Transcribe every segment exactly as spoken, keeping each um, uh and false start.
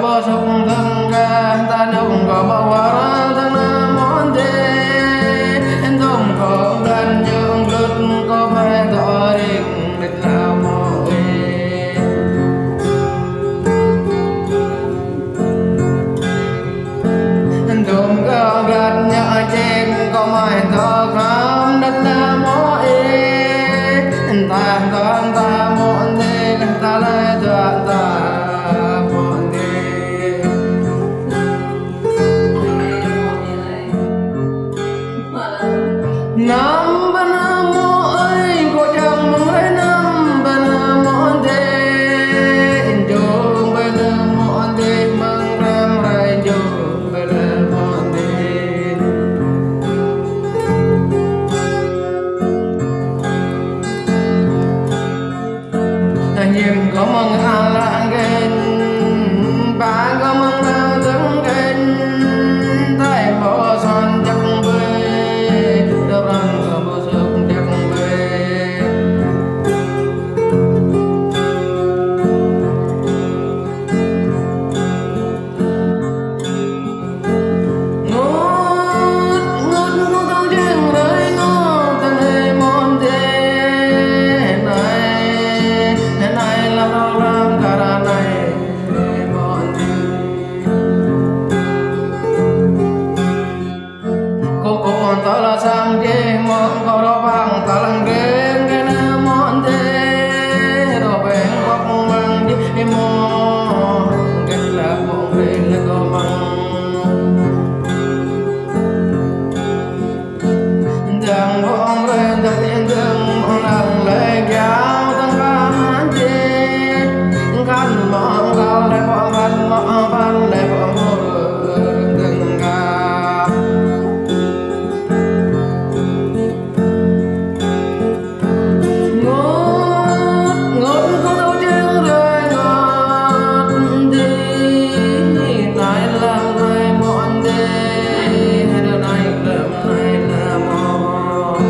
Bơsŏk dơ̆ng kơ ta nung kơ bơwar dơ̆ng nao mơ̆n dêh. Dơ̆ng kơ glan ñu glut kơ ƀai tơ ring đĭt nao mơ̆n dêh. Dơ̆ng kơ glan ñu čem kơ mai tơ kram đĭt nao mơ̆n dêh. Ta dơ̆ng ta mơ̆n dêh, ta lĕ dơ̆ng ta mơ̆n dêh. Năm ba năm mơ̆n ơi, kơ čang mơ̆ng rai năm ba năm mơ̆n dêh, jơ̆ng ba năm mơ̆n dêh, mơ̆ng ram rai jơ̆ng ba năm mơ̆n dêh. Ñem kơ mơ̆ng ala angin, ba kơ mơ̆ng ala angin, tai pô son čăk bê, tơrăng kơ pô suk čăk bê. Ngot, ngot, ngot tơ̆ng jing rai ngot tơnai mơ̆n dêh, nai, nai lăng rong răng kara nai mơ̆n dêh. Kơ kơ tơlơi sang jih mơ̆n kơ rơbang tơlơi ring kơ nai mơ̆n dêh, rơbang bok mơ̆ng jih mơ̆n, kơ lăp mơ̆ng ring lăp mơ̆ng. Dang bong ren dang ding dang bong dang lê kiao dang ba man jê. Kan mong kau lê bong ban mong ban lê bong bong dang ka. Ngot, ngot, ngot tơ̆ng jing rai ngot dêh, nai lăng rai mơ̆n dêh, nai lăng, nai lăng mơ̆n.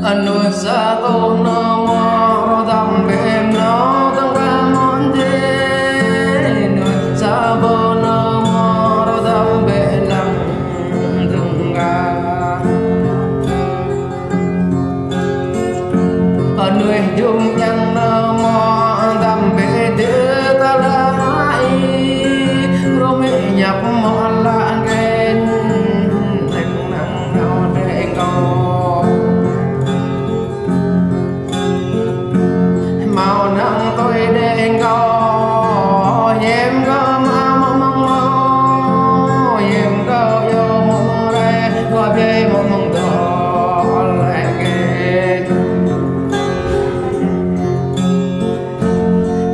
Anŭn sa tơ̆ng nao mơ̆n rơdăm bĕ nao tơ̆ng ka mơ̆n dêh, anŭn sa bơ nao mơ̆n rơdăm bĕ lăng tơ̆ng ka. Anŭn jum yang nao mơ̆n rơdăm bĕ dêh tơlơi hai, rơmê ñăp mơ̆n lăng kên, lăng nao dêh kâo. Hmâo năng tui đeng kâo, hiam kơ mă mơ̆ng mơ̆ng mơ̆, hiam kơ yua mơ̆ng mơ̆ng rai, kơ biă mơ̆ng mơ̆ng dŏ lĕ kĕ.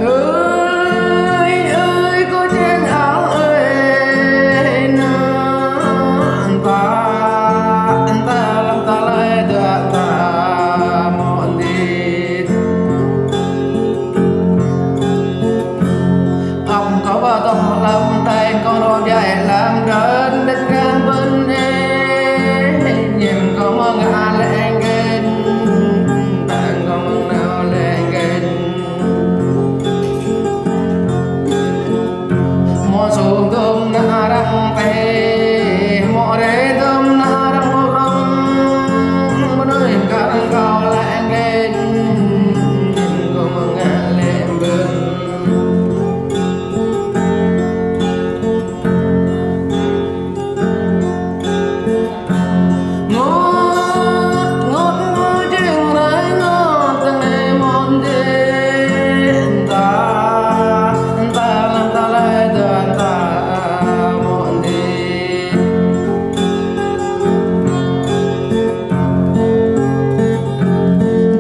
Ơi, ơi, kơ čeng ao ơi, nă, ta, ta, ta, lĕ, ta, ta, mơ̆n dêh. Ăp kơ ba tơ̆ng lăm tai kơ rô djai lăm dơn đĕt kơ bơ̆n ê. Ñem kơ mơ̆ng a lĕ gên, tang kơ mơ̆ng nao lĕ gên. Mơ̆ su dơ̆ng nă arăng tê, mơ̆ rê dơ̆ng nă arăng bơrơ̆ng, mơnuih kar kâo lĕ gên, kơ mơ̆ng a lĕ bơ̆n. Ngot, ngot, ngot jing rai ngot tơnai mơ̆n dêh, ta, ta, ta, ta, ta, ta, mơ̆n dêh.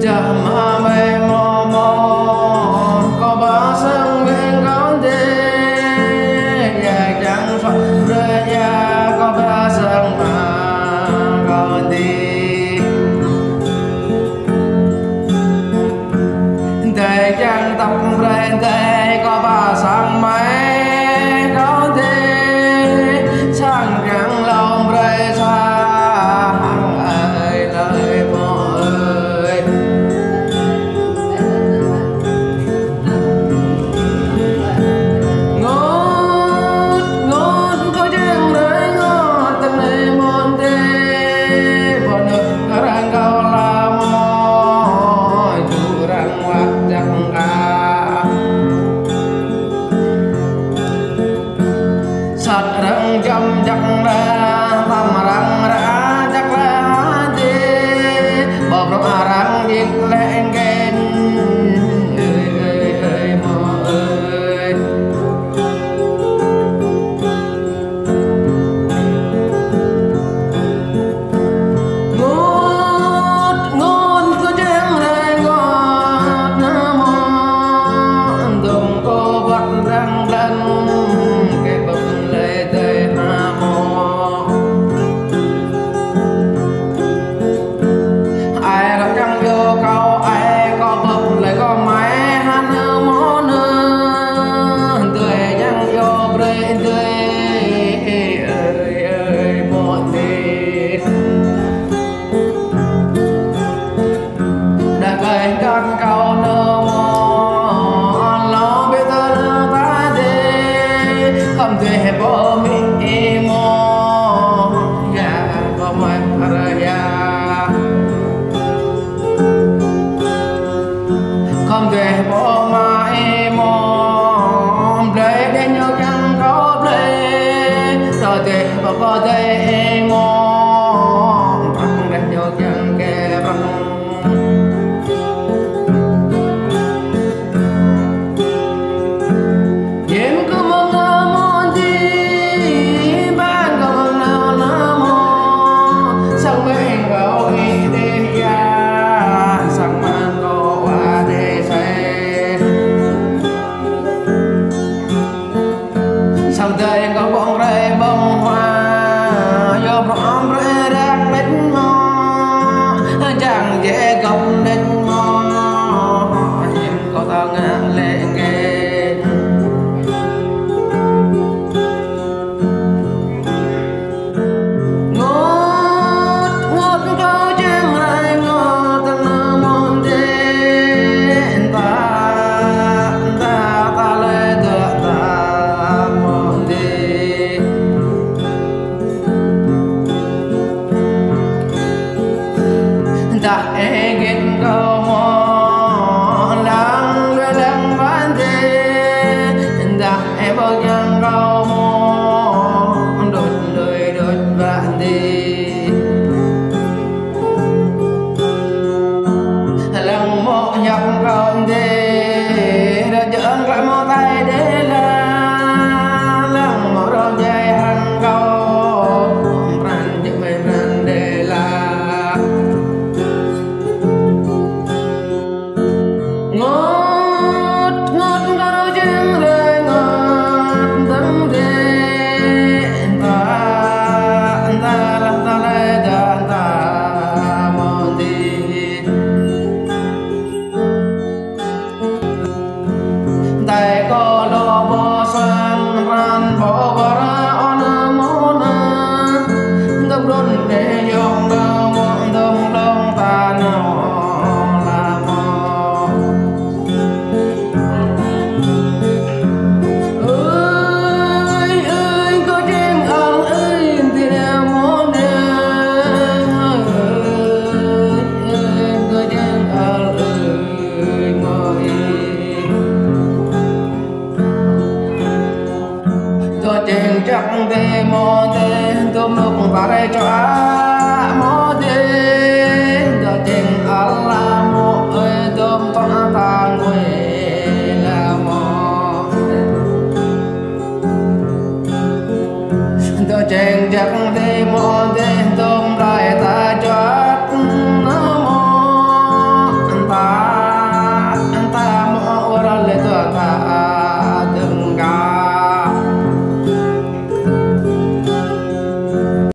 Jah mă mơi mơ̆ mơ̆, kơ ba sang meng kơ dêh, ya jang suă brơi ya, kơ ba sang mă kơ dêh. Dêh jang tăp brơi dêh, kơ ba sang mă kơ dêh, sang jang lŏm brơi sang ơi, ơi mơ̆ ơi. Ơ mă ih mơ̆, blơi đeh ñu kiăng kâo blơi. Tơ dêh pơkŏ dêh ih mơ̆, prăng đeh ñu kiăng kơ prăng. Yem kơ mơ̆ng nao mơ̆n dih, ƀing kơ mơ̆ng nao nao mơ̆n, sang ƀing kâo ih dêh yă, sang ƀing kâo wa dêh sĕ. Sang dêh kâo ƀơ̆ng rai ƀơ̆ng hua, yua prŏng amrĕ rek lĕč mơ̆, jang jĕ gŏp lĕč mơ̆, yem kâo tơngă lĕ kĕ. Ngot, ngot kâo jing rai ngot tơnă mơ̆n dih, ntă, ntă, tơlơi dŏ tơnă mơ̆n dih. Dah ih git kâo mơ̆, lăng lăng ƀăn dih, dah ih ƀu kiăng kâo mơ̆, đôč đuaĭ đôč ƀăn dih. Lăng mơ̆ hiăp kâo dih, rơjơ̆ng klă mơ̆ tai dêh la, lăng mơ̆ rơjai hăng kâo, pran jơ̆ mơi pran dêh la. Ngot, ngot kâo jing rai ngot tơ̆ng dêh, ntă, ntă lah tơlơi dŏ tơnă mơ̆n dih. Tơl kâo lŏ ƀuh sang pran pô ƀô̆ ra ôh nao mơ̆n, tơdron dêh yŏng nao mơ̆n tơ̆ng lŏng ta nao la mơ̆n. Ơi, ơi, kâo jing ăl ơi, dih nao mơ̆n dih. Ơi, ơi, kâo jing ăl ơi, mơ̆ ih. Kâo jing čăk dêh mơ̆n dih, tơm nŭk pare čô a.